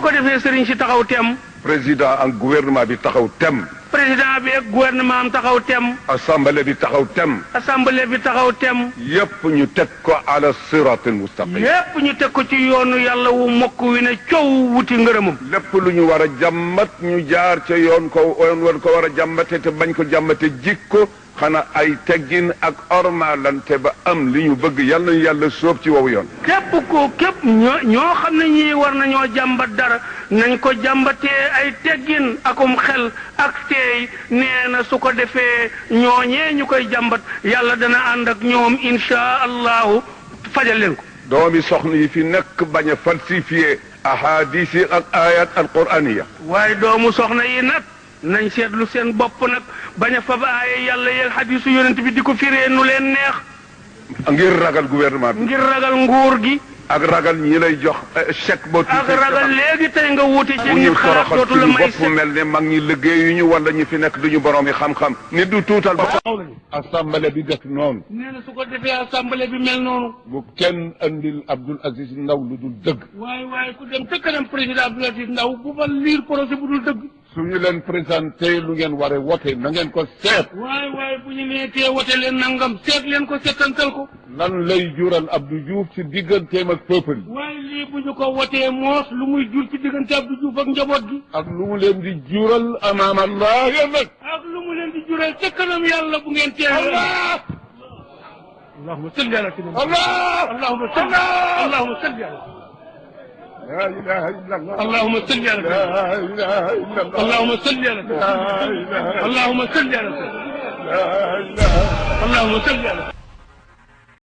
ko defee sëriñ si taxaw tem. président ak gouvernement bi taxaw tem. président bi ak gouvernement am taxaw tem. assemblée bi taxaw tem. assemblée bi taxaw tem. yépp ñu teg ko ala siratil mustaqim. yépp ñu teg ko ci yoonu yàlla wu mokk wi ne coow wuti ngërëmam. lépp lu ñu war a jàmmat ñu jaar ca yoon ko war a jàmmate te bañ ko jàmmate jikko xanaa ay teggin ak ormalante ba am li ñu bëgg yàlla nañu yàlla sóob ci wowu yoon. képp ñoo xam ne ñii war nañoo jàmbat dara nañ ko jàmbatee ay teggin akum xel ak teey nee na su ko defee ñooñee ñu koy jàmbat yàlla dana ànd ak ñoom insha allahu fajal leen ko. doomi soxna yi fi nekk bañ a falsifié ahadis yi ak ayat alquraniya. waaye doomu soxna yi nag nañ seetlu seen bopp nag bañ a fab aaye yàlla yeeg hadisu yonent bi di ko firee nu leen neex. ngir ragal gouvernement bi. ngir ragal nguur gi. ak ragal ñi lay jox chèque boo. ak ragal léegi tey nga wuti ci nit xalaat dootu la may bopp mel ne mag ñi liggéeyuñu wala ñi fi nekk duñu borom yi xam-xam. nit du tuutal ba. assemblée bi def noonu. nee na su ko defee assemblée bi mel noonu. bu kenn andil Abdoul Aziz Ndaw lu dul dëgg. waaye ku dem te kanam président Abdoul Aziz Ndaw bu fa liir projet bu dul dëgg. su ñu leen présenté lu ngeen war a wote na ngeen ko seet. waaye bu ñu nee tee wote leen nangam seet leen ko seetantal ko. lan lay jural Abdou Diouf ci digganteem ak peuple yi. waaye lii bu ñu ko wotee moos lu muy jur ci diggante Abdou Diouf ak njaboot gi. ak lu mu leen di jural amaam Allah yéen nag. ak lu mu leen di jural ca kanam yàlla bu ngeen teewee. allahumma salli ala sayyidina allahumma salli allahumma salli ala لا إله إلا الله اللهم صل على لا إله إلا الله اللهم صل على لا إله اللهم صل على لا إله اللهم صل على